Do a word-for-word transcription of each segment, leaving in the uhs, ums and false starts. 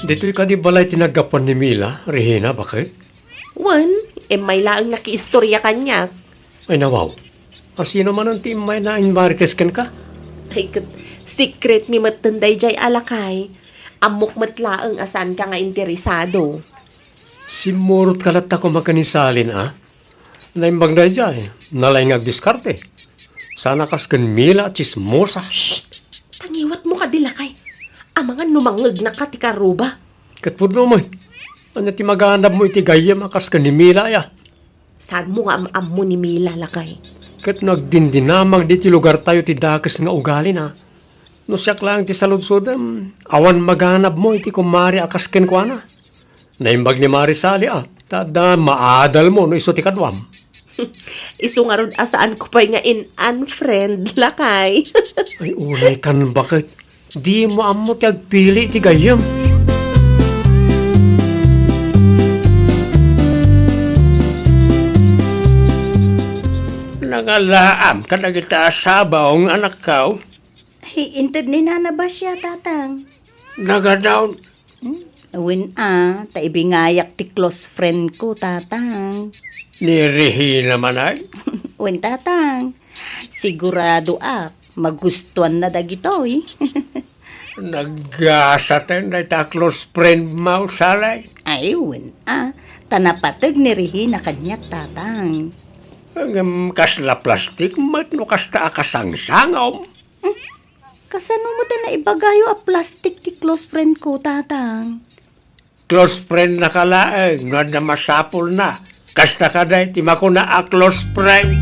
Ditoy kadi balay ti naggapuan ni Mila, Regina, baket? Wen, immay laeng nakiistorya kaniak. Ay, nawaw. A, sino manen ti immay na inmarites kenka? Ay, ket, secret mi metten daydiay a lakay. Ammok met laeng a saanka nga interesado. Simmurotka latta koma ken ni Salin, a? Naimbag daydiay, nalaing nga agdiskarte. Saan a kas ken Mila a tsismosa. Shh! Tangiwatmo kadi lakay. Amangan no mangngegnaka ti karuba. Ket pudno met. Ania ti maganabmo iti gayyem a kas ken ni Mila, aya? Saanmo nga am-ammo ni Mila, lakay? Ket no agdindinamag ditoy lugartayo ti dakes nga ugalina, no siak laeng ti saludsodem, awan maganabmo iti kumare a kas kenkuana. Naimbag ni Mari Sali, a, ta adda maadalmo no isu ti kaduam. Isu ngarud a saanko pay nga in-unfriend, lakay. Ay, unay kan baket. Dimo ammo ti agpili ti gayyem. Nangalaam kadagita a sabong, anakko. Ay, inted ni Nana Basia, Tatang. Nagadaw. Hmm? Wen a, ta ibingayak ti close friend ko, Tatang. Ni Regina man ay? Wen, Tatang. Siguradoak, magustuanna dagitoy. Naggasaten dayta a close friend mo, Salay. Ay, wen a. Ta napateg ni Regina kaniak, Tatang. Ngem kasla plastik met no kasta a kasangsangom? Hmm? Kasano met a naibagayo a plastik ti close friend ko, Tatang? Close friend na ka laeng no adda masapulna. Kasta kadi ti makuna a close friend.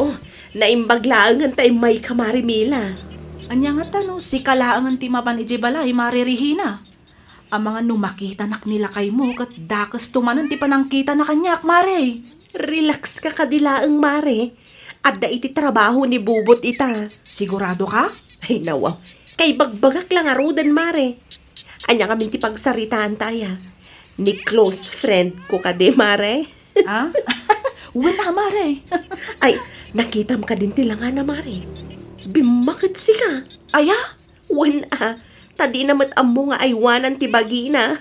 Oh, naimbag laengen ta immayka, Mari Mila. Ania ngata no sika laengen ti mapan idiay balay, Mari Regina? Amangan no makitanak ni lakaymo ket dakesto manen ti panangkitana kaniak, Mare. Relax ka kadi laeng, Mare. Adda iti trabaho ni Bubot ita. Sigurado ka? Ay, nawaw. Kaibagbagak la ngaruden, Mare. Ania ngamin ti pagsaritaanta aya? Ni close friend ko kadi, Mare. Ah? Wen a, Mare. Ay, nakitam kadin ti langana, Mare. Bimmaketsi ka. Aya? Wen a, ta dina met ammo nga aywanan ti bagina.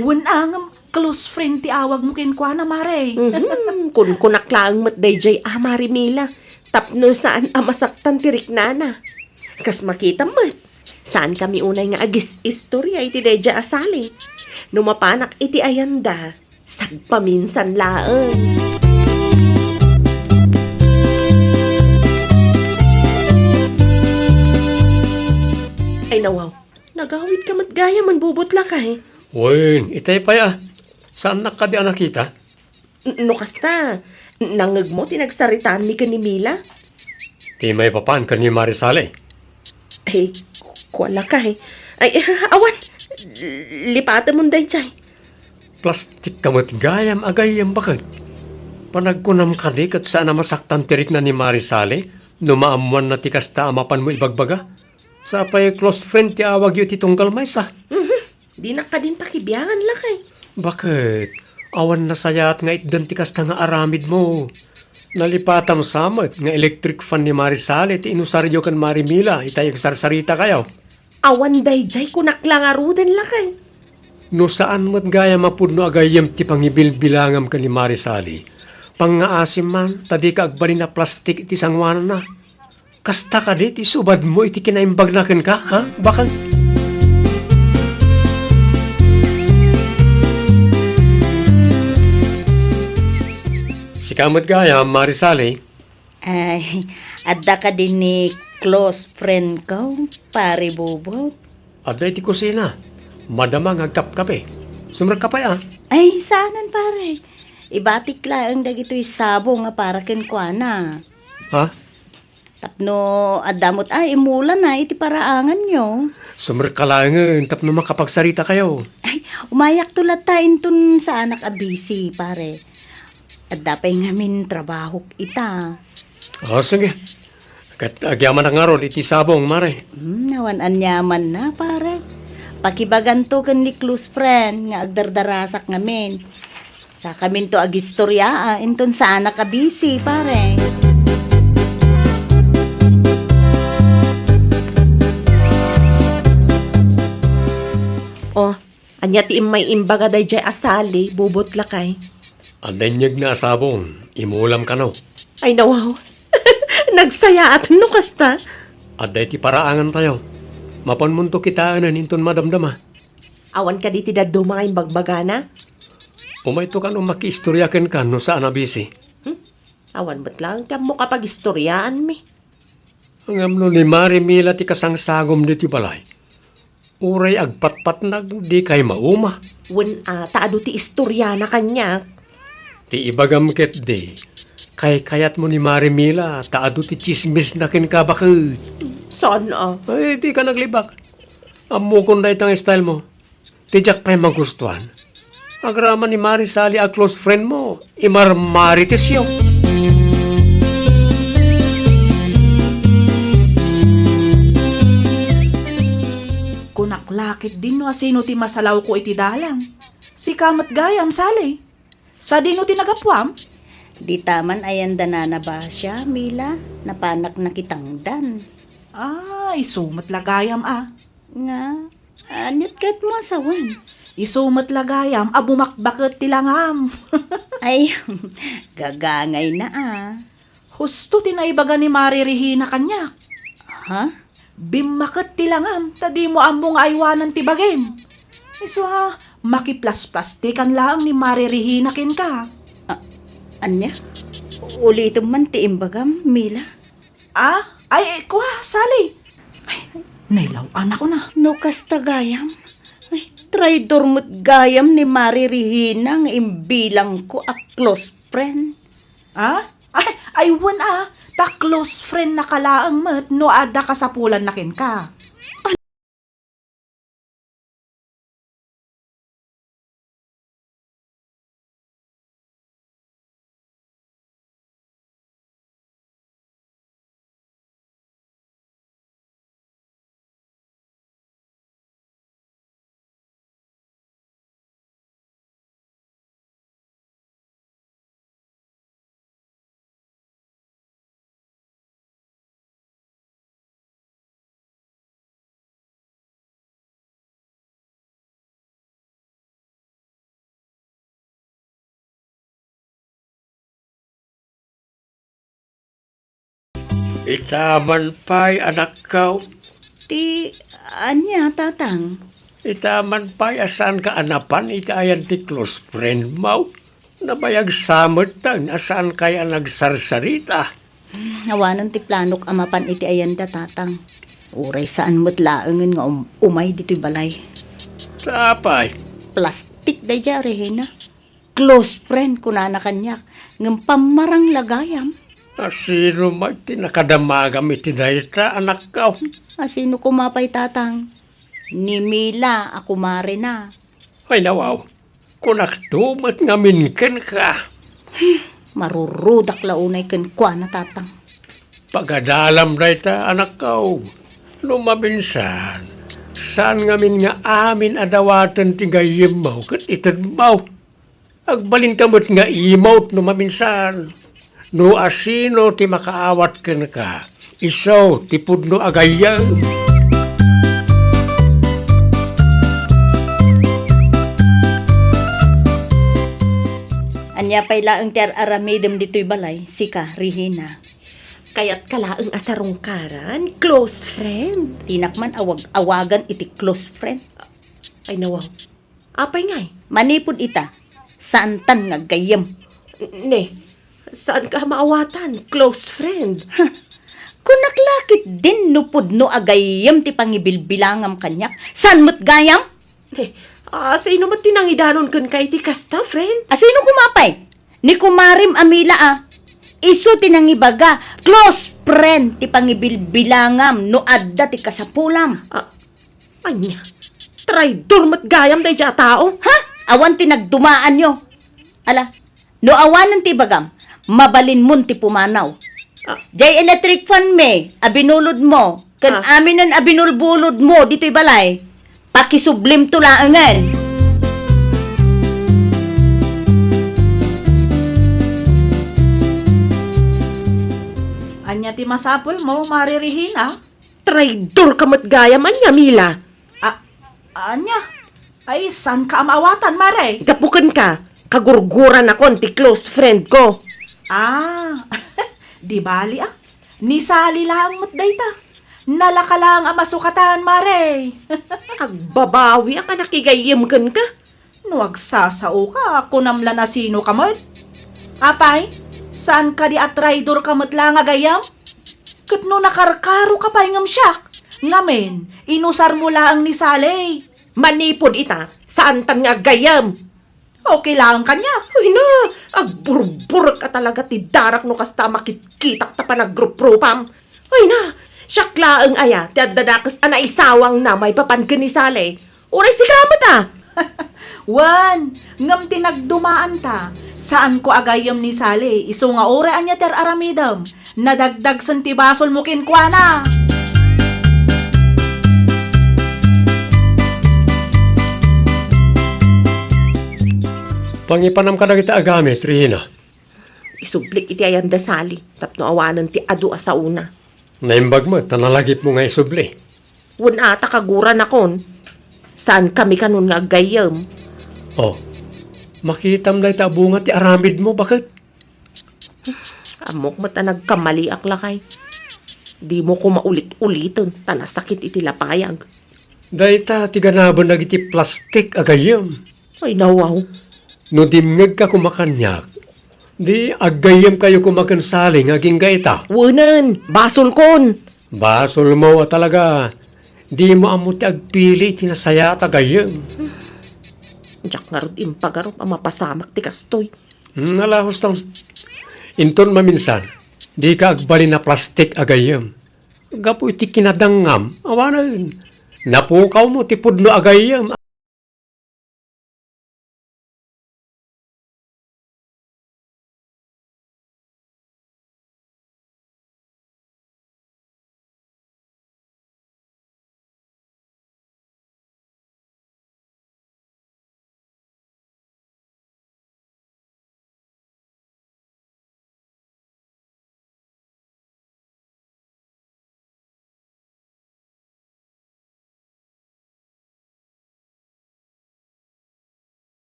Wen a, ngem close friend ti awagmo kenkuana, Mare. Mhm, kunkunak laeng met daydiay a, Mari Mila, tapno saan a masaktan ti riknana. Kas makitam met, saankami unay nga agis-istorya iti daydiay a Sali. No mapanak iti ayanda, sagpaminsan laeng. Ay, nawaw. Nagawidka met gayam, Bubot, lakay. Wen, itay pay a. Saannak kadi a nakita? N-, no kasta, nangngegmo ti nagsaritaanmi ken ni Mila? Ti maipapan ken ni Mari Sali. Ay, kua, lakay. Ay, awan. Lipatemon daydiay. Plastik ka met gayam a gayyem, baket. Panagkunam kadi ket saan a masaktan ti rikna ni Mari Sali no maammoanna ti kasta a mapanmo ibagbaga? Sapay close friend ti awagyo iti tunggal maysa. Mhm. Dinak kadin pakibiangan, lakay. Baket? Awan nasayaat nga itdan ti kasta nga aramidmo. Nalipatam sa met nga electric fan ni Mari Sali ti inusaryo ken Mari Mila itay agsarsarita kayo. Awan daydiay, kunak la ngaruden, lakay. No saan met gayam a pudno a gayyem ti pangibilbilangam ken ni Mari Sali, pangngaasim man ta dika agbalin a plastik iti sanguananna. Kasta kadi ti subadmo iti kinaimbagna kenka, ha? Baket? Sika met gayam, Mari Sali. Ay, adda kadi ni close friend ko, Pare Bubot? Adda iti kusina. Madama nga agkapkape. Sumrekka pay a. Ay, saanen, pare. Ibatik laeng dagitoy sabong nga para kenkuana. Ha? Tapno adda met a imulana iti paraanganyo. Sumrekka laengen tapno makapagsarita kayo. Ay, umayakto latta inton saanak a busy, pare. Adda pay ngamin trabahok ita. O, sige. Ket agyamanak ngarud iti sabong, Mare. Hmm, awan aniamanna, pare. Pakibaganto ken ni close friend nga agdardarasak ngamin. Sakaminto agistorya, a, inton saanak a busy, pare. Ania ti immay imbaga daydiay a Sally, bubot lakay? Adda inyegna a sabong, imulam kano. Ay, nawaw. Nagsayaat no kasta. Adda iti paraangantayo. Mapanmonto kitaenen inton madamdama. Awan kadi ti dadduma nga imbagbagana? Umayto kano makiistoria kenka no saan a busy. Hmm? Awan met laeng ti ammok a pagistoriaanmi. Ngem no ni Mari Mila ti kasangsagom ditoy balay, uray agpatpatnag, dikay mauma. Wen a, ta adu ti istoriana kaniak. Ti ibagam ketdi, kaykayatmo ni Mari Mila ta adu ti tsismisna kenka baket. Saan a? Ay, dika naglibak. Ammokon dayta nga style mo. Ti diak pay magustuan, agraman ni Mari Sally a close friend mo, imarmaritesyo. Kunak la ketdin no asino ti masalawko iti dalan. Sika met gayam, Sally. Sadino ti nagapuam? Dita man ayan da Nana Basia, Mila, napanak nakitangdan. Ah, isu met la gayam a. Nga, aniat ket mo a sawen? Isu met la gayam a bumakbaket ti langam. Ay, gagangayna a. Husto ti naibaga ni Mari Regina kaniak. Ha? Bimmaket ti langam ta dimo ammo nga aywanan ti bagim. Isu a, makiplasplastikan laeng ni Mari Regina kenka. A-, ania? Ulitem man ti imbagam, Mila. Ah? Ay, kua, Sally. Ay, nailaw-anakon a. No kasta gayam, ay, traidor met gayam ni Mari Regina nga imbilangko a close friend. Ah? Ay, ay, wen a, ta close friendnaka laeng met no adda kasapulanna kenka. Ita man pay, anakko. Ti ania, Tatang? Ita man pay a saanka a napan iti ayan ti close friend mo. Nabayag sa met a saankayo a nagsarsarita. Awanen ti planok a mapan iti ayanda, Tatang. Uray saan met laengen nga um-, umay ditoy balay. Ta apay? Plastik daydiay a Regina. Close friend, kunana kaniak, ngem pammarang la gayam. Asino met ti nakadamagam iti dayta, anakko? Asino koma pay, Tatang? Ni Mila a kumarena. Ay, nawaw. Kunakto met ngamin kenka. Marurudak la unay kenkuana, Tatang. Pagadalam dayta, anakko. No maminsan, saan ngamin nga amin a dawaten ti gayyemmo ket itedmo. Agbalinka met nga imawt no maminsan. No asino ti makaawat kenka, isu ti pudno a gayyem. Ania pay laeng ti ar-aramidem ditoy balay, sika, Regina? Kayatka laeng a sarungkaran, close friend. Dinak man awag-awagan iti close friend. Ay, nawaw. Apay ngay? Manipud ita, saantan nga aggayyem. Ne, saanka a maawatan, close friend. Huh. Kunak la ketdin no pudno a gayyem ti pangibilbilangam kaniak. Saan met gayam? Ne, asino met ti nangidanon kenka iti kasta, friend? Asino koma pay? Ni kumarem a Mila a. Isu ti nangibaga, close friend ti pangibilbilangam no adda ti kasapulam. Ah, Ania? Traidor met gayam daydiay a tao? Ha? Awan ti nagdumaanyo. Ala, no awanen ti ibagam, mabalinmon ti pumanaw. Ah. Jay electric fan mi a binulodmo, ken Ah. aminen a binulbulodmo ditoy balay, pakisublimto laengen. Ania ti masapulmo, Mari Regina? Traidorka met gayam, ania, Mila? A-, ania? Ay, saanka a maawatan, Mare? Gapu kenka, kagurguranakon ti close friend ko. Ah, di bali, ah. Ni Sally laeng met dayta. Nalaka laeng a masukatan, Mare. Agbabawiak a nakigayyem kenka. No agsasaoka, kunam la no sinoka met. Apay, saan kadi a traidorka met la nga gayyem? Ket no nakarkaroka pay ngem siak, ngamin, inusarmo laeng ni Sally. Manipud ita, saantan nga aggayyem. Okay laeng kaniak. Ay na, agburburek a talaga ti darak no kasta a makitkitak ta panagruprupam. Ay na, siak laeng aya ti adda dakes a naisawangna maipapan ken ni Sally. Uray sika met a. Wen, ngem ti nagdumaanta, saanko a gayyem ni Sally, isu nga uray ania ti ar-aramidem, nadagdagsen ti basolmo kenkuana. Pangipanam kadagiti agamit, Rina. Isublik iti ayan da Sally, tapno awanen ti adu a saona. Naimbag met ta nalagipmo nga isubli. Wen a ta kaguranakon. Saankami kanon nga aggayyem. Oh, makitam dayta a bunga ti aramidmo, baket? Ammok met a nagkamaliak lakay. Dimo koma ulit-uliten ta nasakit iti lapayag. Dayta ti ganaben dagiti plastik a gayyem. Ay, nawaw. No dimngegka koma kaniak, di aggayyemkayo koma ken Sally nga agingga ita. Wenen, basolkon. Basolmo a talaga. Dimo ammo ti agpili iti nasayaat a gayyem. Diak ngarud impagarup a mapasamak ti kastoy. Hmm, alahuston. Inton maminsan, dika agbalin a plastik a gayyem. Gapu iti kinadangngam, awanen. Napukawmo ti pudno a gayyem.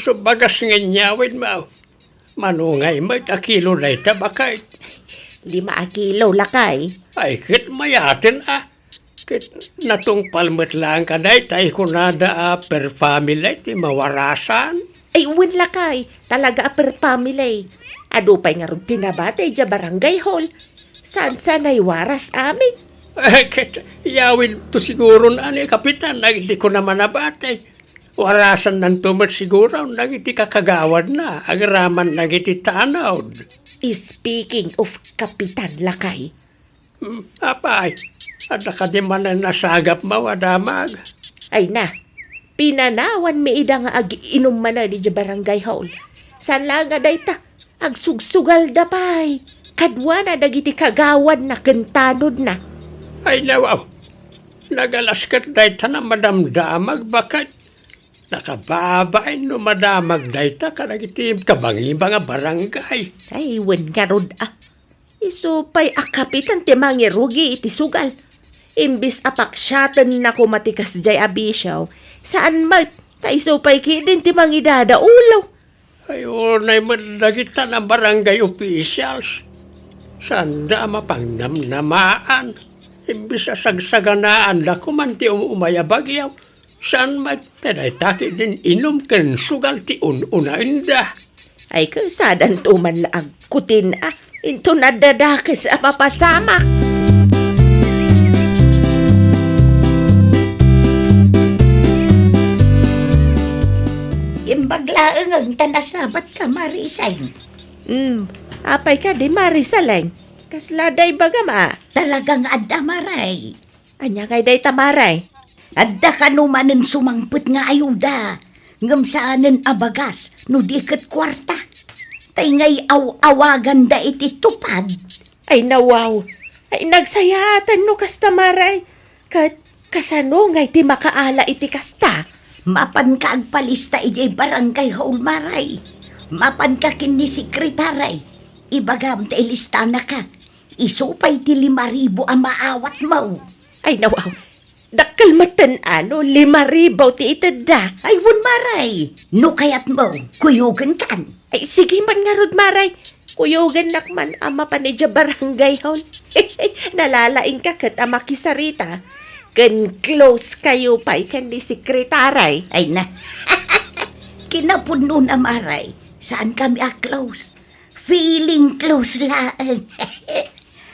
Bagas nga inyawidmo. Mano ngay met a kilo dayta, baket? Lima a kilo, lakay. Ay, ket mayaten a. Ket natungpal met laeng kadayta, kunada a per family ti mawarasan. Ay, wen, lakay, talaga a per family. Adu pay ngarud ti nabati idiay barangay hall. Saan-saan a waras amin. Eh, ket, yawidto siguron a ni Kapitan, dagiti kuna a nabati. Warasannanto met siguro dagiti kakagawadna, agraman dagiti tanod. Speaking of Kapitan, lakay. Hmm, apay, adda kadi manen a sagapmo a damag? Ay na, pinanawanmi ida nga ag-inum manen idiay barangay hall. Saan laeng a dayta, agsugsugalda pay kaduana dagiti kagawadna ken tanodna. Ay, nawaw. Nagalas ket dayta a madamdamag, baket. Nakababain no madamag dayta kadagiti kabangibang a barangay. Ay, wen ngarud a. Isu pay a Kapitan ti mangirugi iti sugal. Imbes a paksiatenna koma ti kasdiay a bisio, saan met, ta isu pay ketdin ti mangidadaulo. Ay, unay met dagita a barangay officials. Saanda a mapangnamnamaan. Imbes a sagsaganaanda koman ti um-umay a bagyo, saan met, ta dayta ketdin inum ken sugal ti un-unaenda. Ay, ket sadanto man la agkutin a, inton adda dakes a mapasamak. Imbag laeng ta nasabatka, Mari Isay. Hmm, apay kadi, Mari Saleng? Kasla da ibagam a? Talaga nga adda, Mari. Ania ngay dayta, Mari? Adda kano manen sumangpet nga ayuda, ngem saanen a bagas no di ket kuarta. Tay ngay aw-awaganda iti tupad. Ay, nawaw. Ay, nagsayaatan no kasta, Mari. Ket kasano ngay ti makaala iti kasta? Mapanka agpalista idiay barangay hall, Mari. Mapanka ken ni sekretari. Ibagam ta ilistanaka. Isu pay ti lima ribu a maawatmo. Ay, nawaw. Dakkel metten a no lima ribu ti itedda. Ay, wen, Mari. No kayatmo, kuyogenkan. Ay, sige man ngarud, Mari. Kuyogennak man a mapan idiay barangay hall. Nalalaingka ket a makisarita ken close kayo pay ken ni sekretari. Ay na. Kinapudno na, Mari. Saankami a close. Feeling close laeng.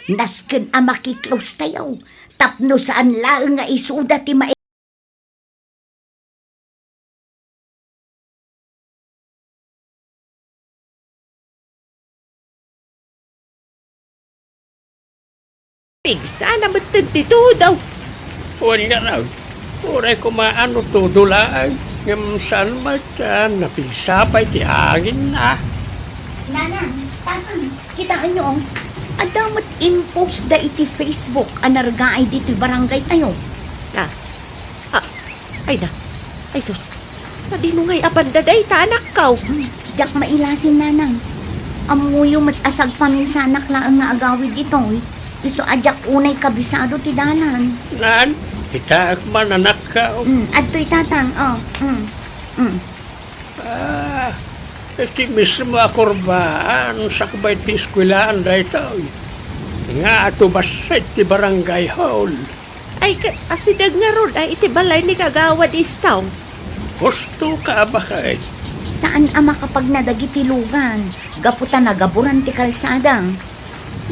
Nasken a maki-close tayo. Tapno saan laeng nga isuda ti ma- Pigsana metten ti tudo. Wen ngarud, uray koma a no tudo laeng, ngem saan met a napigsa pay ti anginna. Nanang, Tatang, kitaenyo, oh. Adda met impost da iti Facebook a nargaay ditoy barangay tayo. Ah, ah, ay na. Ay sus, sadino ngay a banda dayta, anakko? Hmm, diak mailasin, Nanang. Ammoyo met a sagpaminsanak laeng nga agawid itoy. Isu a diak unay kabisado ti dalan. Naan, kitaek man, anakko. Hmm, adtoy, Tatang, oh. Hmm. Hmm. Ah, iti mismo a kurbaan, sakbay ti eskuelaan daytoy. Nga atu bassit ti barangay hall. Ay, ka-, asideg ngarud ay iti balay ni Kagawad Istong. Husto ka, baket. Saan a makapagna dagiti lugan, gapu ta nagaburan ti kalsada.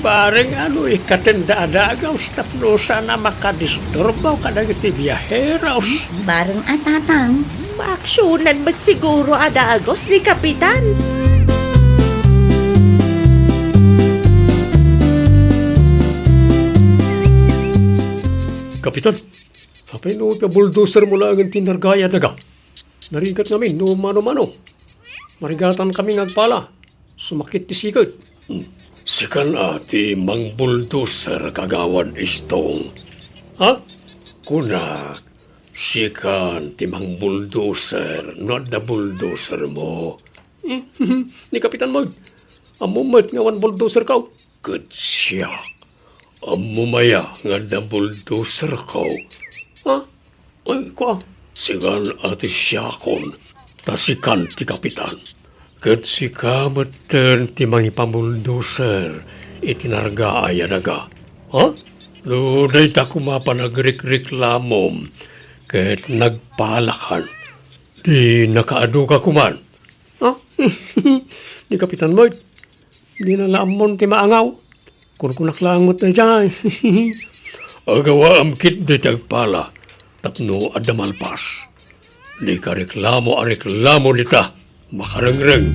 Bareng a no ikkatenda a dagus tapno saan a makadisturbo kadagiti biaheros. Bareng a, Tatang. Maaksionan met siguro a dagus ni Kapitan. Kapitan, apay no ipabuldosermo laengen ti nargay a daga? Narigat ngamin no mano-mano. Marigatankami nga agpala. Sumakit ti siket. Hmm. Sikan a ti mangbuldoser, Kagawad Istong. Ha? Kunak, sikan ti mangbuldoser no adda buldosermo. Hmm. Ni Kapitan Moy, ammo met nga awan buldoserko. Ket siak, ammom aya nga adda buldoserko? Ha? Ay, kua, sikan a ti siakon. Ta sikan ti kapitan. Ket sika metten ti mangipamuldoser iti nargaay a daga. Ha? No dayta koma panagrikreklamom ket nagpalakan, di nakaadu ka koman. Ha? Ni Kapitan Lloyd, dina la ammon ti maangaw. Kunkunak laeng met daydiay. Agawaam ketdi ti agpala tapno adda malpas. Dika reklamo a reklamo dita, makarengreng.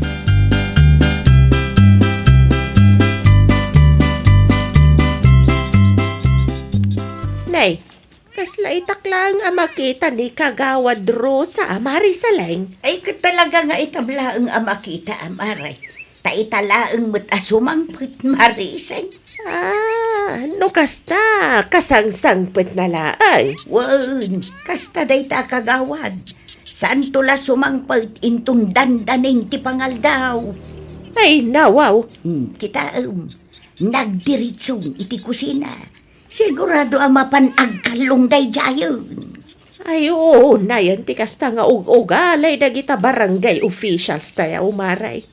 Nay, kasla itak laeng a makita ni Kagawad Rosa a Mari Saleng? Ay, ket talaga nga itam laeng a makita, Amare. Ta ita laeng met a sumangpet, Mari Iseng. Ah, no kasta, kasangsangpetna laeng. Wen, kasta dayta, Kagawad. Saanto la sumangpet inton dandanin ti pangaldaw. Ay, nawaw. Hmm, kitaem. Nagdiritson iti kusina. Sigurado a mapan agkallong daydiayen. Ay, oo, nayan ti kasta nga ug-ugali dagita barangay officials tayo, Mare.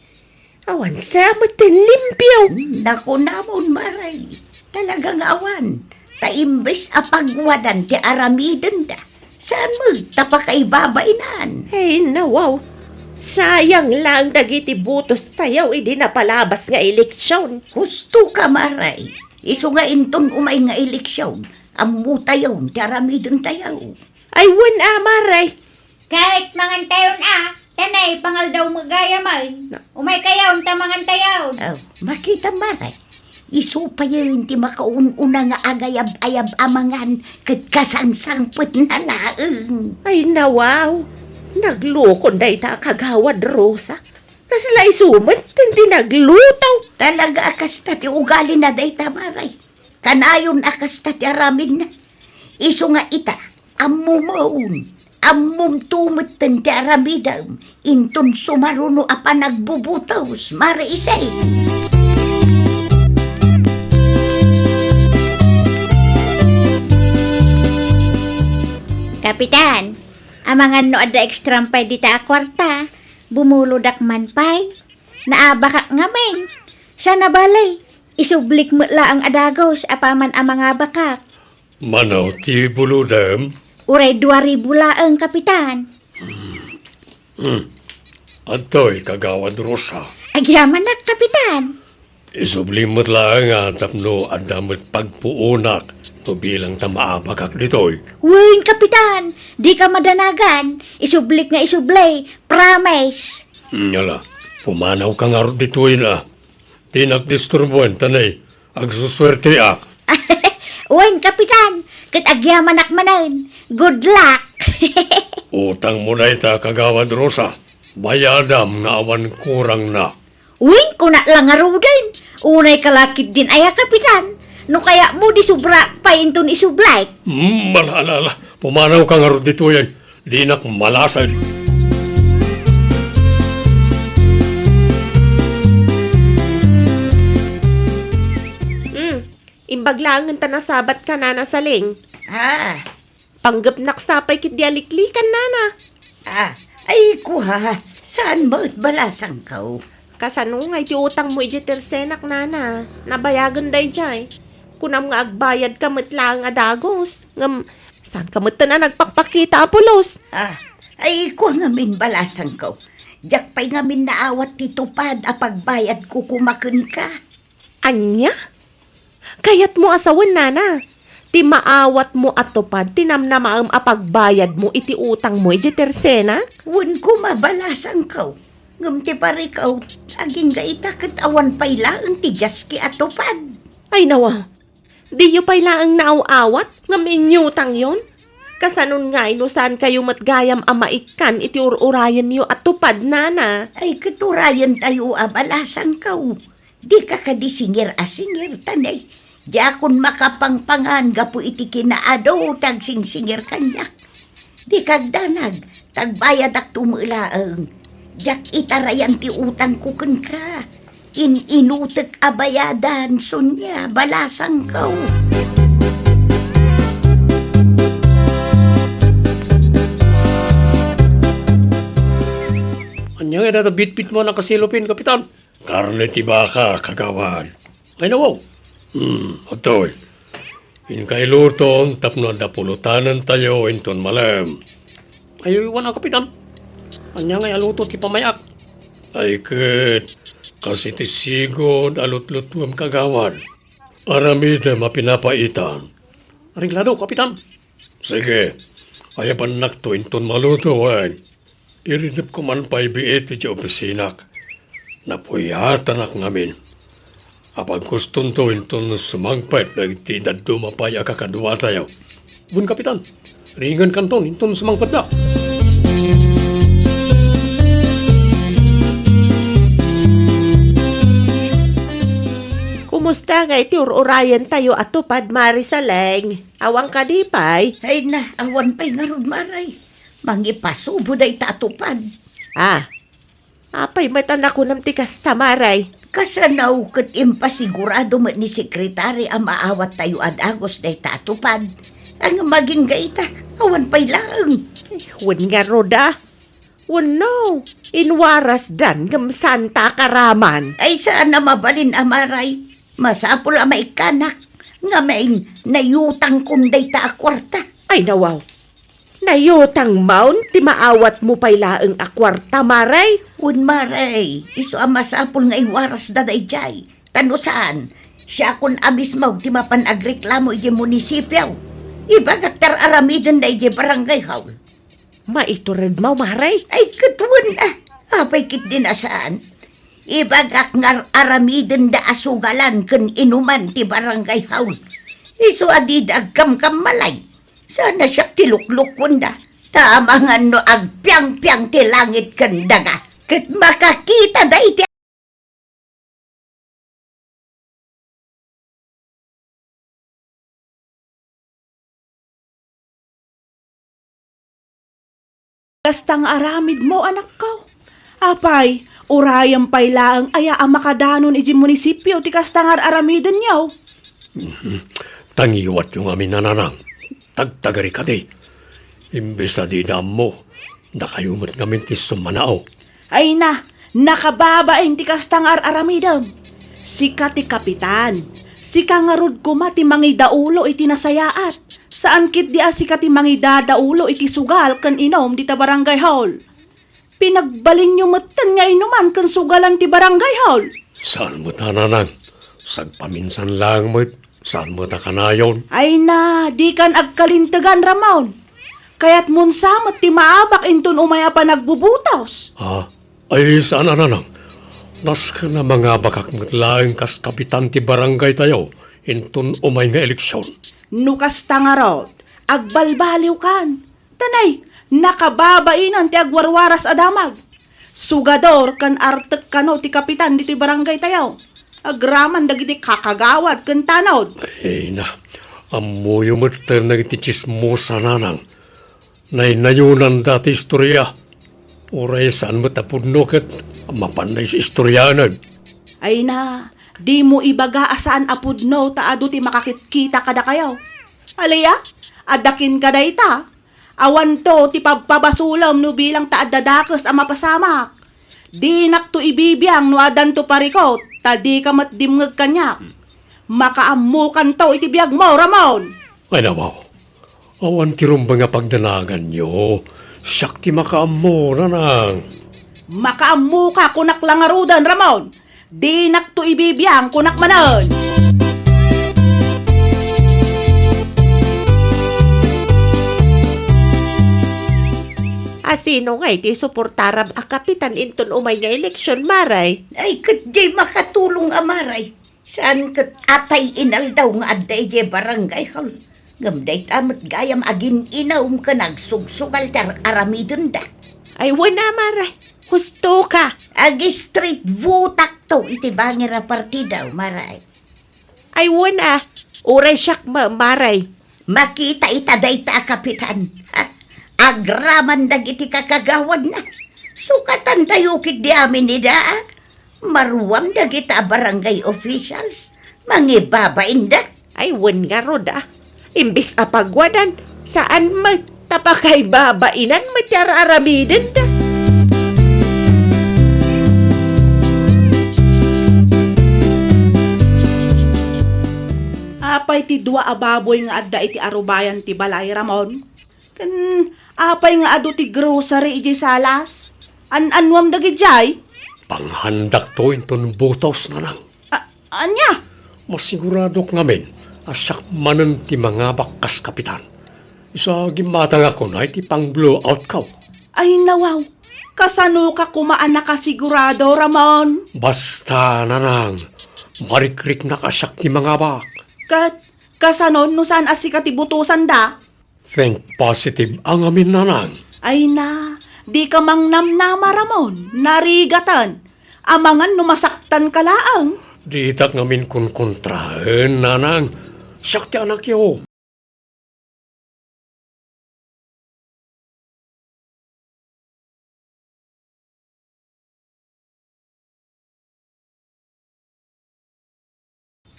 Awan sa met ti limpio. Hmm, nakunamon, Mare. Talaga nga awan. Ta imbes a pagwadan ti aramidenda, saan met ta pakaibabainan. Ay, nawaw. Sayang lang dagiti butos tayo idi napalabas nga eleksyon. Husto ka, Mare. Isu nga inton umay nga eleksyon, ammo tayon ti aramiden tayo. Ay, wen a, Mare. Ket mangan tayon a, tanay pangaldaw met gayamen. Na- Umay kayon ta mangan tayon. Oh, makita, Mare. Isu payen ti makaun-una nga agayab-ayab a mangan ket kasangsangpetna laeng. Ay, nawaw. Naglukon dayta a Kagawad Rosa. Kasla isu met ti nagluto. Talaga a kasta ti ugalina dayta, Mare. Kanayon a kasta ti aramidna. Isu nga ita, ammom, ammom metten ti aramidem, inton sumaruno a panagbubutos, Mare Isay. Kapitan, amangan no adda extra pay dita a kuarta, bumulodak man pay. Naabakak ngamin. Sana bale, isublik met laeng a dagus apaman a mangabakak. Mano ti bulodem? Uray dua ribu laeng, Kapitan. Hmm. Adtoy, Kagawad Rosa. Agyamanak, Kapitan. Isubli met laeng a tapno adda met pagpuonak no bilang ta maabakak ditoy. Wen, Kapitan, dika madanagan. Isublik nga isubli. Promise. Hmm, ala, pumanawka ngarud ditoy na. Dinak disturboen, ta nay, agsusuerteak. Wen, Kapitan, ket agyamanak manen. Good luck. Utangmo dayta, Kagawad Rosa. Bayadam nga awan kurangna. Wen, kunak la ngaruden. Unay ka la ketdin aya, Kapitan. No kayatmo, di sobra pay inton isubli. Hmm, ala, ala, ala. Pumanawka ngarud ditoyen. Dinak malasag. Hmm. Imbag laengen ta nasabat ka, Nana Saling. Ah. Panggepnak sa pay ketdi a liklikan, Nana. Ah, ay, kua, saan met balasangko? Kasano ngay ti utangmo idiay tersenak, Nana? Nabayagen daydiay. Kunam nga agbayadka met laeng a dagus. Ngem, saanka metten a nagpakpakita a pulos? Ah, ay, kua ngamin balasangko. Diak pay ngamin naawat ti tupad a pagbayadko koma kenka. Ania? Kayatmo a sawen, Nana, ti maawatmo a tupad ti namnamaem a pagbayadmo iti utangmo idiay tersenak? Wen koma, balasangko. Ngem ti parikaw, agingga ita ket awan pay laeng ti diaski a tupad. Ay, nawa, diyo pay laeng naaw-awat ngem inyutangyon? Kasanon ngay no saankayo met gayam a maikkan iti ur-urayenyo a tupad, Nana? Ay, ket urayentayo a balasangko. Dika kadi singir a singir, ta nay, diakon makapangpangan gapu iti kinaadu ti agsingsingir kaniak. Dika agdanag, ta agbayadakto met laeng. Diak itarayan ti utangko kenka. In-inutek a bayadan, Sonia, balasangko. Ania ngay dayta bitbitmo a nakaselopin, Kapitan? Karne ti baka, Kagawad. Ay, nawaw. Hmm, adtoy. Inka iluton tapno adda pulotanentayo inton malem. Ay, wen a, Kapitan. Ania ngay a luto ti pamay-ak? Ay ket, kas iti sigud a lutlutuem, Kagawad. Aramidem a pinapaitan. Areglado, Kapitan. Sige, ayabannakto inton maluto, wen. Iridepko man pay biit idiay opisinak. Napuyatanak ngamin. Apagkustonto inton sumangpet dagiti dadduma pay a kakaduatayo. Wen, Kapitan. Ringenkanton inton sumangpetda. Kumusta ngay ti ur-urayentayo a tupad, Mare Saleng? Awan kadi pay? Ay na, awan pay ngarud, Mare. Mangipasubo dayta a tupad. Ah, apay met a nakunam ti kasta, Mare? Kasano ket impasigurado met ni Sekretary a maawattayo a dagus dayta a tupad? Ngem agingga ita, awan pay laeng. Ay, wen ngarud a. Wenno, inwarasdan ngem saanta a karaman. Ay, saan a mabalin a, Mare. Masapul a maikkanak. Ngamin, naiutangkon dayta a kuarta. Ay, nawaw. Naiutangmon ti maawatmo pay laeng a kuarta, Mare? Wen, Mare, isu a masapul nga iwarasda daydiay. Ta no saan, siakon a mismo ti mapan agreklamo idiay munisipio. Ibagak ti ar-aramidenda idiay barangay hall. Maituredmo, Mare? Ay, ket wen a, apay ketdin a saan? Ibagak nga ar-aramidenda a sugalan ken inuman ti barangay hall. Isu a dida agkamkammalay. Saan a siak ti luklukuenda. Ta amangan no agpiangpiang ti langit ken daga, ket makakitada iti Kasta nga aramidmo, anakko. Apay, urayem pay laeng aya a makadanon idiay munisipio ti kasta nga ar-aramidenyo? Mhm. Ta ngiwatyo ngamin, Nanang. Tagtagari kadi. Imbes a dida ammo, dakayo met ngamin ti summanao. Ay na, nakababain ti kasta nga ar-aramidem. Sika ti kapitan. Sika ngarud koma ti mangidaulo iti nasayaat. Saan ketdi a sika ti mangidadaulo iti sugal ken inum dita barangay hall. Pinagbalinyo metten nga inuman ken sugalan ti barangay hall. Saan met a, Nanang. Sagpaminsan laeng met. Saan met a kanayon. Ay na, dikan agkalintegan, Ramon. Kayatmon sa met ti maabak inton umay a panagbubutos. Ha? Ay, saan a, Nanang. Nasken a mangabakak met laeng kas kapitan ti barangaytayo inton umay nga eleksion. No kasta ngarud, agbalbaliwkan. Ta nay, nakababainan ti agwarwaras a damag. Sugador ken artek kano ti kapitan ditoy barangaytayo. Agraman dagiti kakagawad ken tanod. Ay na, ammoyo met dagiti tsismosa, Nanang. Naynayonanda ti istoria. Uray saan met a pudno ket mapanda istorianen. Ay na, dimo ibaga a saan a pudno ta adu ti makakitkita kadakayo. Alia, adda kenka dayta. Awanto ti pabpabasolem no bilang ta adda dakes a mapasamak. Dinakto ibibiang no addanto parikut, ta dika met dimngeg kaniak. Makaammokanto iti biagmo, Ramon. Ay, nawaw. Awan ti rumbeng a pagdanaganyo. Siak ti makaammo, Nanang. Makaammoka, kunak la ngaruden, Ramon. Dinakto ibibiang, kunak manen. A, sino ngay ti suportaram a kapitan inton umay nga eleksion, Mare? Ay, ket di makatulong a Mare. Saan ket atay inaldaw nga adda idiay barangay hall. Ngem dayta met gayam agin-inum ken agsugsugal ti ar-aramidenda. Ay, wen a, Mare. Husto ka. Ag-street vote-akto iti bangir a partido, Mare. Ay, wen a. Uray siak, ma-, Mare. Makita ita dayta a kapitan. Ha? Agraman dagiti kakagawadna. Sukatantayo ketdi amin ida, a. Maruam dagita a barangay officials. Mangibabainda. Ay, wen ngarud, a. Imbes a pagwadan, saan met ta pakaibabainan met ti ar-aramidenda. Iti dua a baboy nga adda iti arubayan ti balay, Ramon? Ken apay nga adu ti grocery idiay salas? An-annuam dagidiay? Panghandakto inton butos, Nanang. A-, ania? Masiguradok ngamin a siak manen ti mangabak kas kapitan. Isu a gimmatangakon iti pang-blowout ko. Ay, nawaw. Kasano ka koma a nakasigurado, Ramon? Basta, Nanang, marikriknak a siak ti mangabak. Ket kasano no saan a sika ti butosanda? Think positive a ngamin, Nanang. Ay na, di ka mangnamnama, Ramon. Narigatan. Amangan no masaktan ka laeng. Ditak ngamin kunkontraen, Nanang. Siak ti anakyo.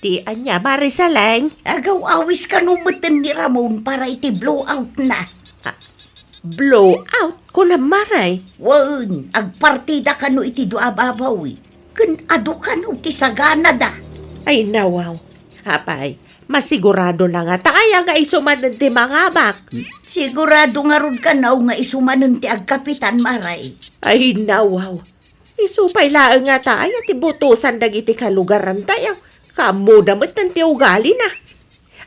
Ti ania, Mare Saleng? Agaw-awis kano metten ni Ramon para iti blowoutna. Ha? Blowout? Kunam, Mare? Wen, agpartida kano iti dua a babawi. Ken adu kano ti saganada. Ay, nawaw. Apay, masiguradona ngata aya nga isu manen ti mangabak? Sigurado ngarud kano nga isu manen ti agkapitan, Mare. Ay, nawaw. Isu pay laeng ngata aya ti butosan dagiti kalugarantayo. Kaammoda metten ti ugalina.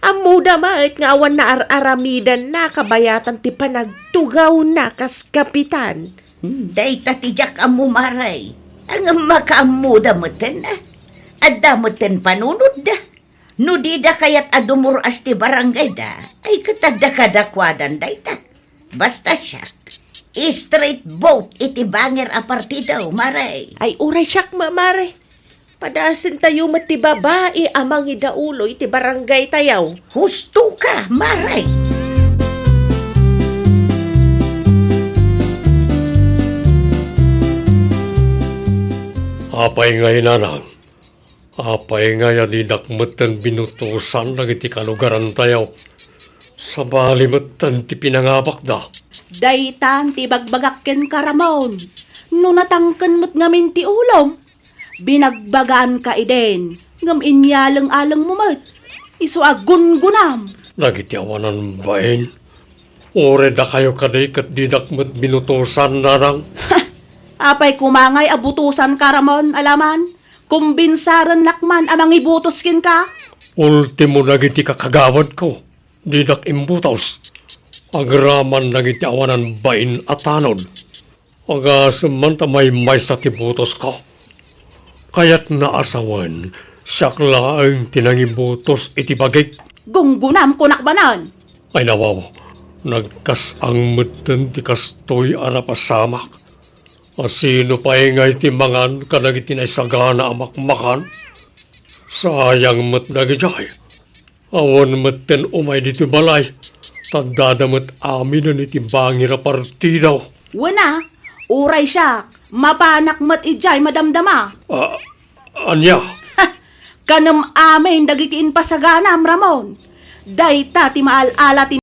Ammoda met nga awan naar-aramidanna kabayatan ti panagtugawna kas kapitan. Hmm, dayta ti diak ammo, Mare. Ngem makaammoda metten, a. Adda metten panunotda. No dida kayat a dumur-as ti barangayda, ay ket adda kadakuadan dayta. Basta siak, straight vote iti bangir a partido, Mare. Ay, uray siak, ma-, Mare. Padasentayo met ti babai a mangidaulo iti barangaytayo. Husto ka, Mare. Apay ngay, Nanang? Apay ngay a didak metten binutosan dagiti kalugarantayo? Sabali metten ti pinangabakda. Daytan ti ibagbagak kenka, Ramon. No natangken met ngamin ti ulom, binagbagaanka idin, ngem inyaleng-alengmo met. Isu a gungunam. Dagiti awanan bain, uray dakayo kadi ket didak met binutosan, Nanang. Apay koma ngay a butosanka, Ramon, alaman? Kumbinsarennak man a mangibutos kenka. Ultimo dagiti kakagawidko, didak imbutos. Agraman dagiti awanan bain a tanod. Agasem man ta maymaysa ti butosko. Kayatna a sawen, siak laeng ti nangibutos iti bagik. Gunggunam, kunak manen. Ay, nawaw, nagkas-ang metten ti kastoy a napasamak. A sino pay ngay ti mangan kadagiti naisagana a makmakan? Sayang met dagidiay. Awan metten umay ditoy balay, ta addada met aminen iti bangir a partido. Wen a, uray siak, mapanak met idiay madamdama. A-, ania? Ha! Kanem amin dagiti impasaganam, Ramon. Dayta ti maal-ala ti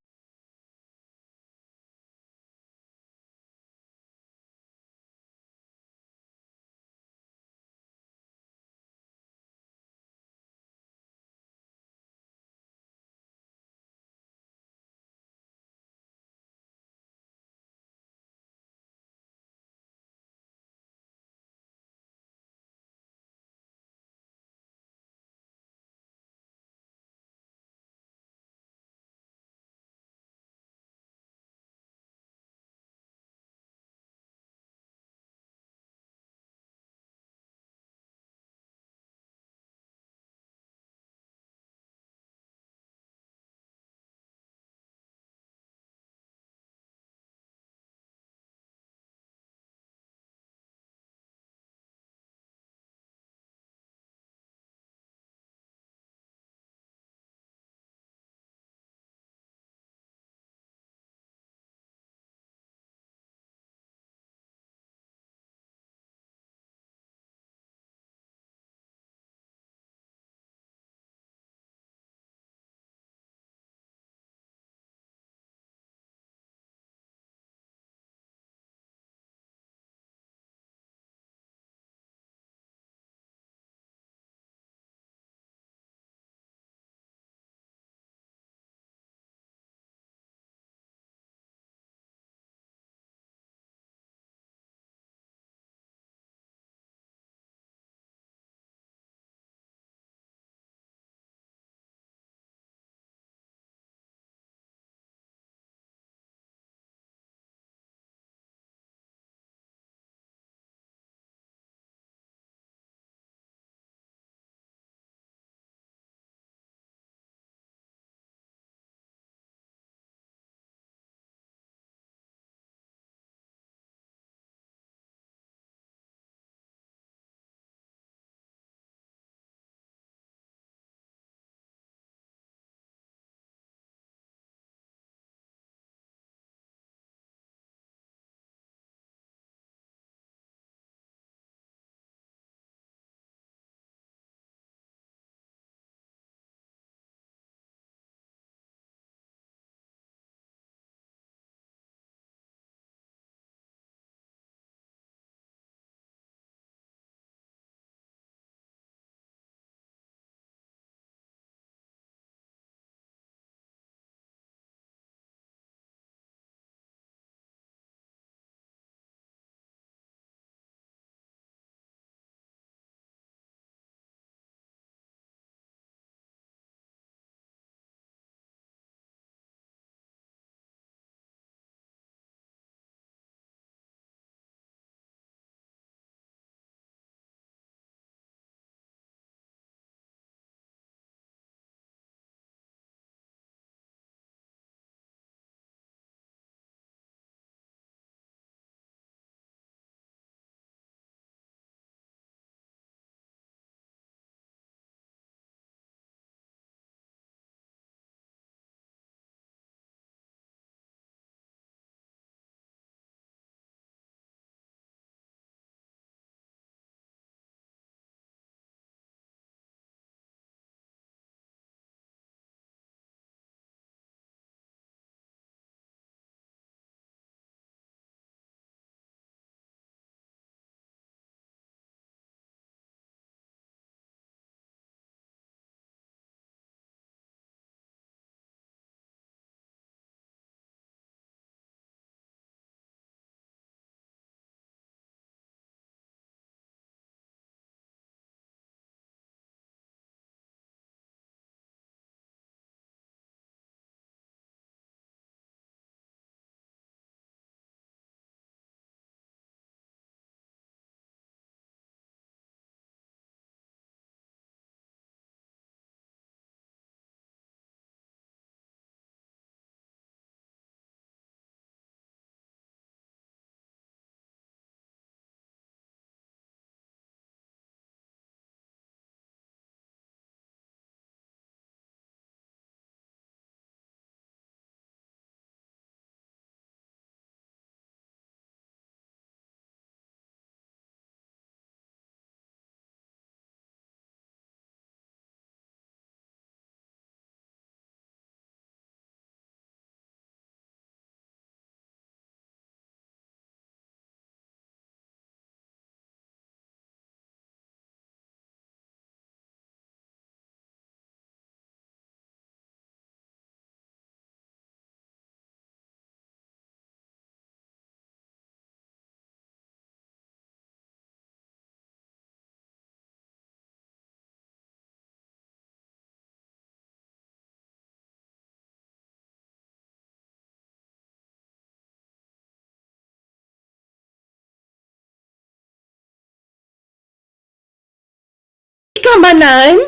Kamanan?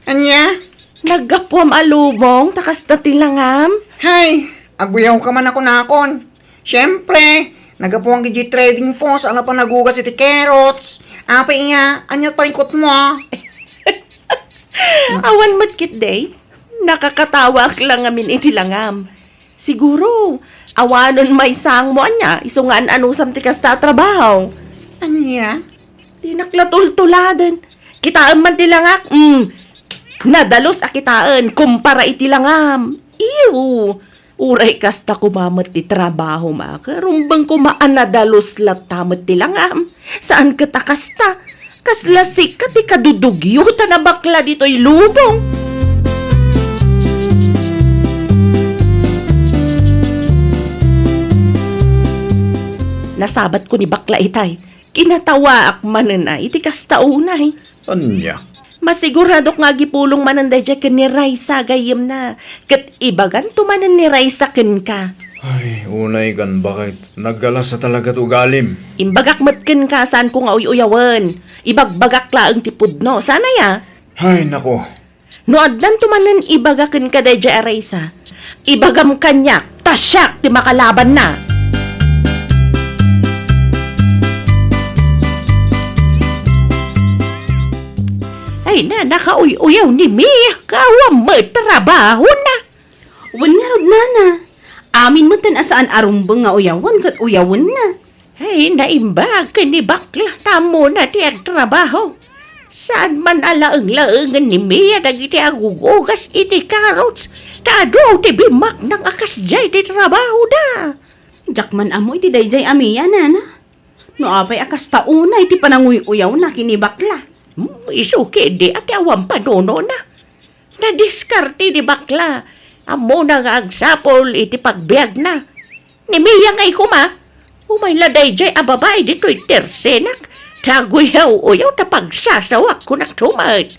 Ania? Naggapuam a lubong, ta kasta ti langam? Hay, aguyawka man a kunakon. Siempre, naggapuan iti trading post a napan nagugas iti carrots. Apay nga, ania ti paikutmo? Awan met ketdi. Nakakatawaak la ngamin iti langam. Siguro, awanen maysangmo ania, isu nga an-anusam ti kasta a trabaho. Ania? Dinak la tultuladen. Kitaem man ti langak, mm, nadalus a kitaen kumpara iti langam. Iyo, uray kasta koma met ti trabahom a, karumbeng koma a nadalus latta met ti langam. Saan ket a kasta. Kasla sika ti kadudugyotan a bakla ditoy lubong. Nasabatko ni bakla itay. Kinatawaak manen a iti kasta unay. Ania? Masiguradok nga agipulong manen daydiay ken ni Raisa gayyemna, ket ibaganto manen ni Raisa kenka. Ay, unay kan bakit? Naggalasa talaga ti ugalim. Imbagak met kenka, saanko nga uy-uyawen. Ibagbagak laeng ti pudno. Saan aya? Ay, nako. No addanto manen ibaga kenka daydiay a Raisa, ibagam kaniak, ta siak ti makalabanna. Ay na, nakauy-uyaw ni Mia, kawan met trabahona. Wen ngarud, nana. Amin metten a saan a rumbeng nga uyawen ket uyawenna. Ay, naimbag ken ni bakla, ta ammona ti agtrabaho. Saan man a laeng-laengen ni Mia dagiti agugugas iti carrots, ta adu ti bimmaknang a kasdiay ti trabahoda. Diak man ammo iti daydiay a Mia, nana. No apay a kasta unay ti pananguy-uyawna ken ni bakla. Hmm, isu ketdi a ti awan panunona. Nadiskarte ni bakla. Ammona nga agsapul iti pagbiagna. Ni Mia ngay koma, umay la daydiay a babai ditoy tersenak, ta aguyaw-uyaw ta pagsasawak, kunak tumet.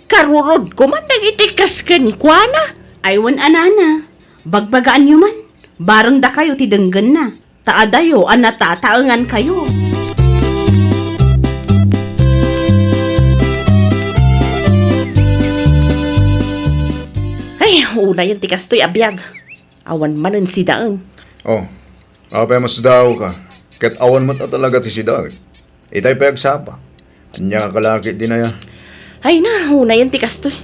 Karurod koma dagiti kas kenkuana. Ay wen a, nana, bagbagaanyo man, bareng dakayo ti denggenna, ta adayo a natataengankayo. Ay, unayen ti kastoy a biag. Awan manen sidaen. Oh, apay a masdaawka? Ket awan met a talaga ti sidaen. Itay pay agsapa. Ania ka kalaki dinaya? Ay na, unayen ti kastoy.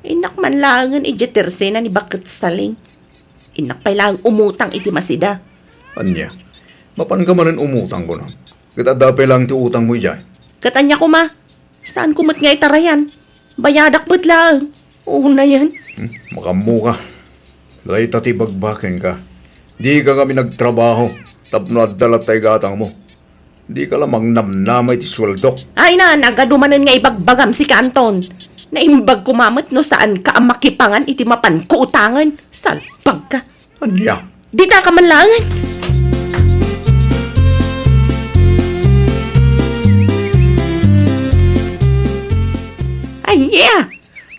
Innak man laengen idiay tersena ni Baket Saling. Innak pay laeng umutang iti masida. Ania? Mapanka manen umutang, kunam? Ket adda pay laeng ti utangmo idiay? Ket ania koma? Saanko met nga itarayan? Bayadak met laeng. Unayen. Hmm, makammoka. Dayta ti ibagbakenka. Dika ngamin agtrabaho tapno adda latta igatangmo. Dika la mangnamnama iti sueldok. Ay na, nagadu manen nga ibagbagam, sika Anton. Naimbag koma met no saanka a makipangan iti mapanko utangen. Salbagka. Ania? Ditaka man laengen. Ania?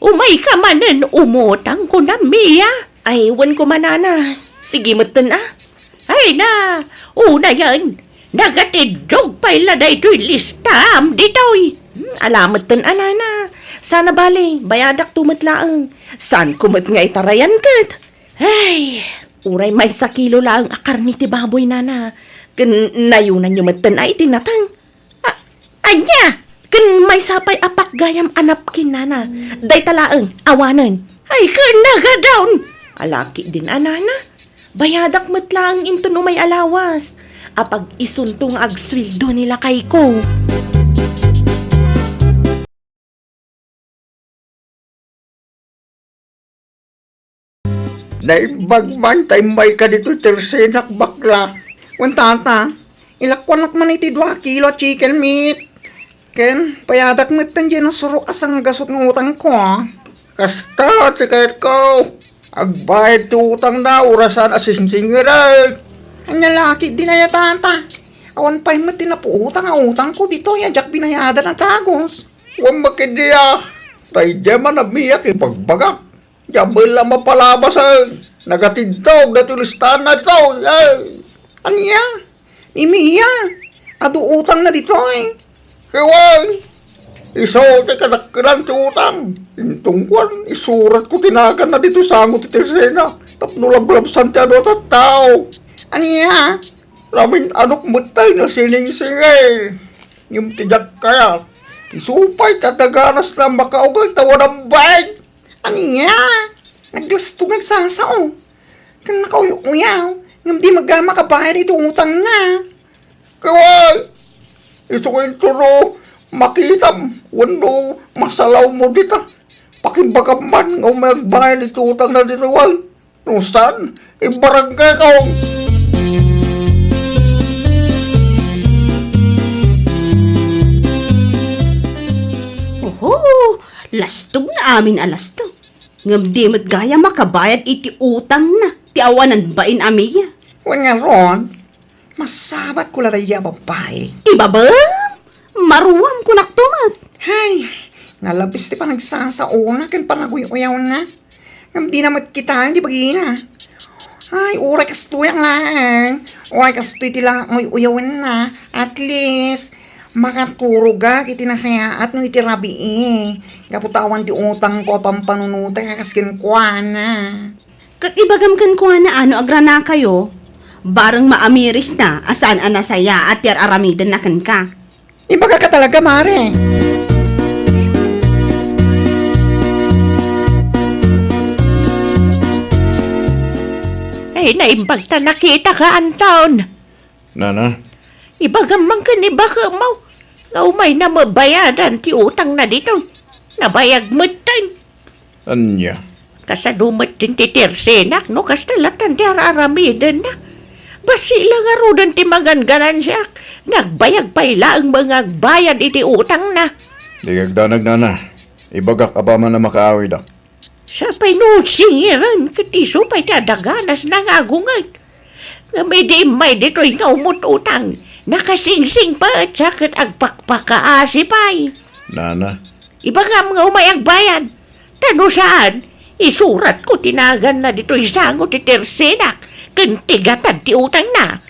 Umayka manen umutang, kunam, Mia? Ay, wen koma, nana. Sige metten a. Ay na, unayen, nagatiddog pay la daytoy listaam ditoy. Hmm, ala metten a, nana. Sana bale, bayadakto met laeng. Saanko met nga itarayan ket? Ay, uray maysa kilo laeng a karne ti baboy, nana. Ken nayunanyo metten a iti nateng. A-, ania? Ken maysa pay a pakgayam a napkin, nana. Dayta laeng, awanen. Ay, ken nagadawn! Ala ketdin a, nana. Bayadak met laeng inton umay a lawas. Apag isunto nga agsueldo ni lakayko. Naimbag man ta immayka ditoy tersenak, bakla. Wen, tata, ilakuanak man iti dua kilo a chicken meat. Ken payadak met diay nasurok a sanggasut nga utangko. Kasta ti kayatko. Agbayad ti utangna, uray saan a singsingirek. Ania la ketdin aya, tata? Awan pay met ti napuutang a utangko ditoy a diak binayadan a dagus. Wen, makidia. Daydiay man a Mia ti ibagbagak. Diak met la mapalabasen. Nagatiddog daytoy listaanna ditoy. Ay. Ania? Ni Mia, adu utangna ditoy. Ket wen, Isu ti kadakkelan ti utang. Inton kuan, isuratko ti naganna ditoy sango ti tersenak tapno lablabsan ti adu a tattao. Ania? Lamin-anok met tay nasiningsingil. Ngem ti diak kayat, isu pay ti adaganasna a makaugay ta wanan bain. Ania? Naglasto nga agsasao. Ken nakauy-uyaw, ngem di met gayam makabayad iti utangna. Kaway, isu nga intono makitam wenno masalawmo dita. Pakimbagam man nga umay agbayad iti utangna ditoy. No saan, ibarangay ko. Oho, lastog nga amin a lastog. Ngem di met gayam makabayad iti utangna ti awanan bain a Mia. Wen ngarud, masabatko la daydi a babbai. Ibabem! Maruam kunakto met. Hay, nalabis ti panagsasaona ken panaguy-uyawna. Ngem dina met kitaen ti bagina. Ay, uray kastoy laeng. Uray kastoy ti la-, uy-uyawenna. At least, makaturogak iti nasayaat no iti rabii. Gapu ta awan ti utangko a pampanunotek a kas kenkuana. Ket ibagam kenkuana a no agranakayo, bareng maamirisna a saan a nasayaat ti ar-aramidenna kenka. Ibagaka talaga, mare. Ay, naimbag ta nakitaka, Anton. Nana? Ibagam man ken ni bakemo nga umayna mabayadan ti utangna ditoy. Nabayag metten. Ania? Kasano met ti tersenak no kasta latan ti ar-aramidenna? Bassit la ngaruden ti mangganganansiak. Nagbayag pay laeng nga agbayad iti utangna. Di kagdanag, nana. Ibagak apaman a makaawidak. Sapay no singiren ket isu pay ti adaganasna nga agunget. Ngem idi immay ditoy nga umut-utang, nakasingsing pay ket agpakpakaasi pay. Nana. Ibagam nga umay agbayad. Ta no saan, isuratko ti naganna ditoy sango ti tersenak ken ti gatad ti utangna.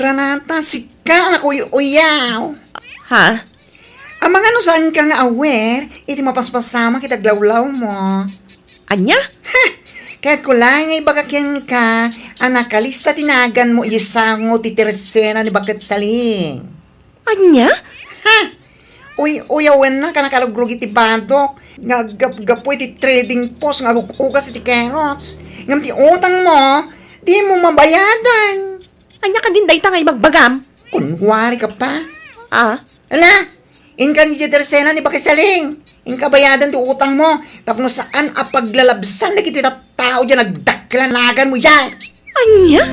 Renata, sika a nakuy-uyaw. Ha? Amangan no saanka nga aware iti mapaspasamak iti aglawlawmo. Ania? Ha! Kayatko laeng nga ibaga kenka a nakalista ti naganmo idiay sango ti tersena ni Baket Saling. Ania? Ha? Uy, uyawenna ka nakalugrugi ti badok nga aggapgapu iti trading post nga agug-ugas iti carrots. Ngem ti utangmo, dimo mabayadan. Ania kadin dayta nga ibagbagam? Kunkuari ka pa? Ah? Ala, inkan idiay tersena ni Baket Saling. Inka bayadan ti utangmo tapno saan a paglalabsan dagiti tattao diay nagdakkel a naganmo idiay. Ania?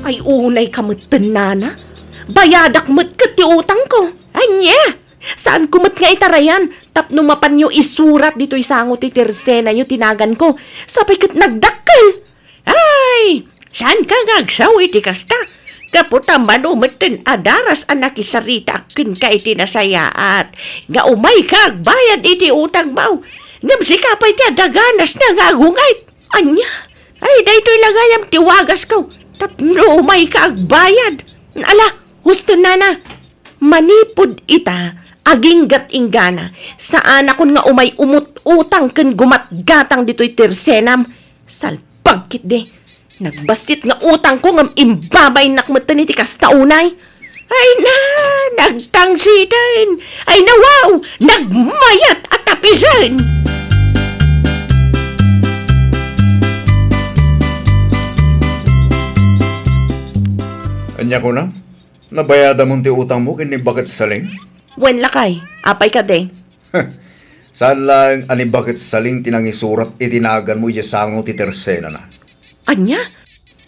Ay, unay ka metten, nana. Bayadak met ket ti utangko. Ania? Saanko met nga itarayan tapno mapanyo isurat ditoy sango ti tersenayo ti naganko. Sapay ket nagdakkel. Ay, saanka nga agsaw iti kasta? Gapu ta mano metten a daras a nakisaritaak kenka iti nasayaat nga umayka agbayad iti utangmo. Ngem sika pay ti adda ganasna nga agungayt. Ania? Ay, daytoy la gayam ti wagasko tapno umayka agbayad. Ala, husto, nana. Manipud ita, aginggat inggana, saanakon nga umay umut-utang ken gumatgatang ditoy tersenam. Salpag ketdi. Nagbassit nga utangko ngem imbabainnak metten iti kasta unay. Ay na, nagtangsiten. Ay na, wow, nagmayat a tapisen. Ania kunam? Nabayadamon ti utangmo ken ni Baket Saling? Wen, lakay. Apay kadi? Saan laeng a ni Baket Saling ti nangisurat iti naganmo idiay sango ti tersenana. Ania?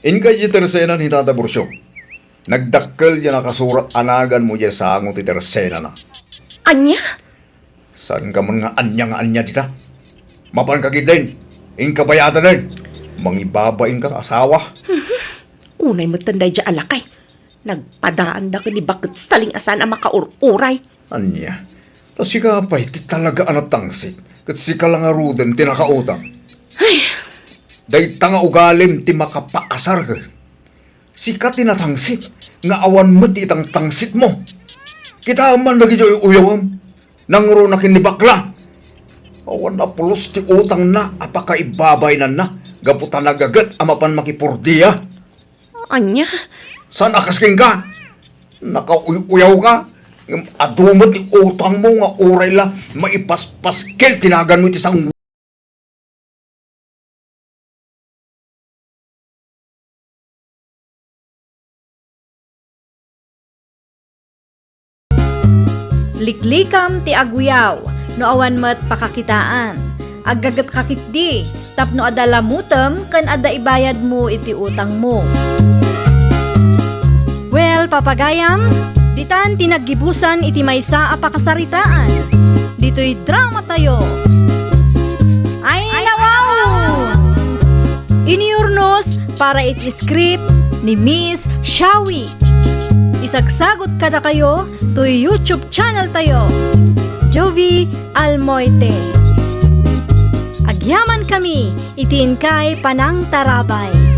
Inka idiay tersena ni Tata Burcio. Nagdakkel diay nakasurat a naganmo idiay sango ti tersenana. Ania? Saanka man nga ania nga ania dita? Mapanka ketdin, inka bayadanen. Mangibabainka nga asawa. Unay metten daydiay a lakay. Nagpadaanda ken ni Baket Saling a saan a makaur-uray. Ania? Ta sika pay ti talaga a natangsit, ket sika la ngaruden ti nakautang. Ay! Dayta nga ugalim ti makapaasar ket sika ti natangsit nga awan met ti itangtangsitmo. Kitaem man dagiti uy-uyawem. Nangruna ken ni bakla. Awan a pulos ti utangna a pakaibabainanna gapu ta nagaget a mapan makipurdia. Ania? Saan a kas kenka? Nakauy-uyawka, ngem adu met ti utangmo nga uray la maipaspaskil ti naganmo iti sang- Liklikam ti aguyaw no awan met pakakitaan. Aggagetka ketdi tapno adda lamutem ken adda ibayadmo iti utangmo. Well, papagayam, ditan ti naggibusan iti maysa a pakasaritaan. Ditoy dramatayo. Ay, nawaw! Inurnos para iti script ni Miss Shawi. Isagsagut kadakayo toy YouTube channel tayo, Jovi Almoite. Agyamankami iti inkay panangtarabay.